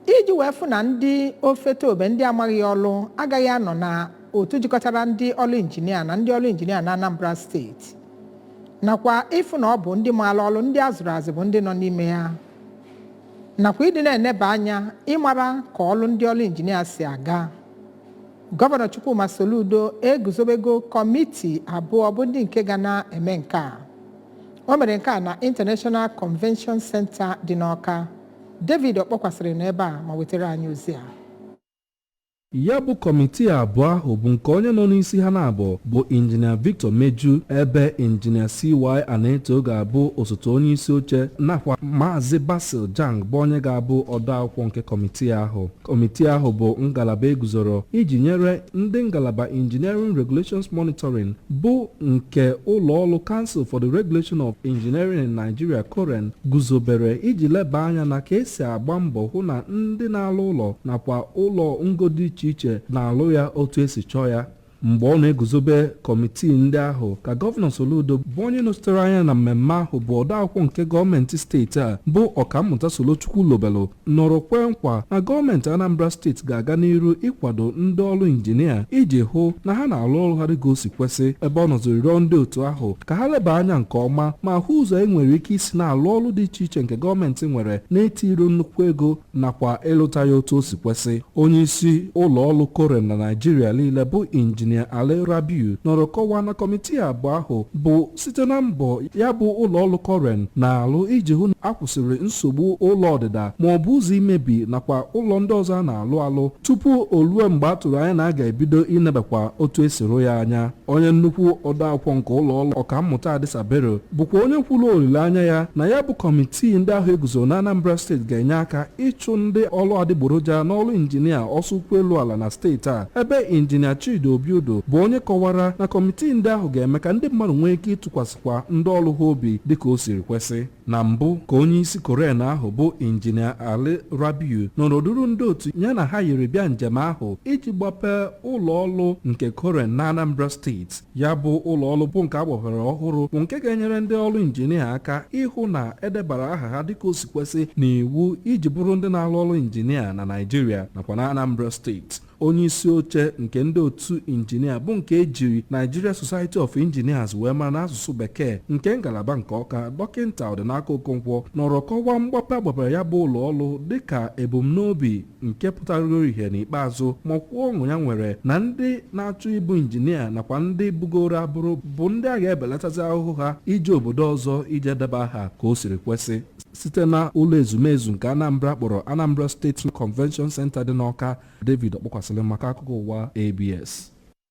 Iji wee fụ na ndị ofete obe ndị amaghị ọlụ agaghị anọ na otu jikọtara ndị ọlụ injinia na ndị ọlụ injinia na Anambra Steeti, nakwa ịfụ na ọ bụ ndị maara ọlụ, ndị azụrụ azụ bụ ndị nọ n'ime ya, nakwa ịdị na-eneba anya ịmara ka ọlụ ndị ọlụ injinia si aga, Gọvanọ Chukwuma Soludo eguzobego kọmiti abụọ bụ ndị nke ga na-eme nke a. O mere nke a na International Convention Center dị n'Awka. David Ọkpọkwasịrị n'ebe a ma wetara anyị ozi a. Ya bụ kọmitii abụọ ahụ bụ nke onye nọ n'isi ha na-abụ bụ Injinia Victor Meju, ebe Injinia CY Aneto ga-abụ osote onye isi oche, nakwa Maazị Basil Jang bụ onye ga-abụ odeakwụkwọ nke kọmitii ahụ. Kọmitii ahụ bụ ngalaba eguzoro iji nyere ndị ngalaba Engineering Regulations Monitoring, bụ nke ụlọ ọrụ Council for the Regulation of Engineering in Nigeria, COREN, guzobere iji leba anya na ka esi agba mbọ hụ na ndị na-alụ ụlọ nakwa ụlọ ngo dị iche iche na-alụ ya otu esi chọọ ya. Mgbe ọ na-eguzobe kọmitii ndị ahụ, ka Gọvanọ Soludo bụ onye nọchitere anya na mmemme ahụ, bụ odeakwụkwọ nke gọọmenti steeti a, bụ Ọkammụta Solochukwu Lobelu, nọrọ kwee nkwa na gọọmenti Anambra Steeti ga-aga n'iru ịkwado ndị ọrụ injinia iji hụ na ha na-alụ ọrụ ha dịka o si kwesị, ebe ọ nọziri rịọ ndị otu ahụ ka ha leba anya nke ọma ma hụ ụzọ e nwere ike isi na-alụ ọrụ dị iche iche nke gọọmenti nwere na-etiru nnukwu ego nakwa ịlụta ya otu o si kwesị. Onye isi ụlọ ọrụ COREN na Naijiria niile, bụ Injinia Ali Rabiu, nọrọ kọwaa na kọmitii abụọ ahụ bụ site na mbọ ya bụ ụlọ ọrụ COREN na-alụ iji hụ na a kwụsịrị nsogbu ụlọ ọdịda ma ọ bụ ụzọ imebi nakwa ụlọ ndị ọzọ a na-alụ alụ tupu o rue mgbe a tụrụ anya na a ga-ebido inebakwa otu esi rụ ya anya. Onye nnukwu odeakwụkwọ nke ụlọ ọrụ, Ọkammụta Adisa Bero, bụkwa onye kwuru olileanya ya na ya bụ kọmitii ndị ahụ eguzoro na Anambra Steeti ga-enye aka ịchụ ndị ọrụ adịgboroja n'ọrụ injinia ọsọ ụkwụ elu ala na steeti a, ebe Injinia Chidi Obiudo bụ onye kọwara na kọmitii ndị ahụ ga-eme ka ndị mmadụ nwee ike ịtụkwasịkwa ndị ọrụ ha obi dịka o siri kwesị. Na mbụ ka onye isi COREN ahụ, bụ Injinia Ali Rabiu, nọrọ duru ndị otu ya na ha yiri bịa njem ahụ iji gbapee ụlọ ọrụ nke COREN na Anambra Steeti. Ya bụ ụlọ ọrụ bụ nke agbapere ọhụrụ bụ nke ga-enyere ndị ọrụ injinia aka ịhụ na edebara aha ha dịka o si kwesị n'iwu iji bụrụ ndị na-arụ ọrụ injinia na Naịjirịa nakwa na Anambra Steeti. Onye isi oche nke ndị otu injinia, bụ nke ejiri Nigeria Society of Engineers wee mara n'asụsụ Bekee, nke ngalaba nke Ọka, Dọkịnta Ọdịnaka Okonkwo, nọrọ kọwaa mgbape agbapere ya bụ ụlọ ọrụ dịka ebumnobi nke pụtara ihe n'ikpeazụ, ma kwuo ọṅụ ya nwere na ndị na-achọ ịbụ injinia nakwa ndị bugoro abụrụ bụ ndị a ga-ebelatazi ahụhụ ha ije obodo ọzọ ije deba aha ka o siri kwesị. Site na ụlọ ezumezu nke Anambra kpọrọ Anambra State Convention Center dị n'Ọka, David Ọkpọkwasịrị maka akụkọ ụwa ABS.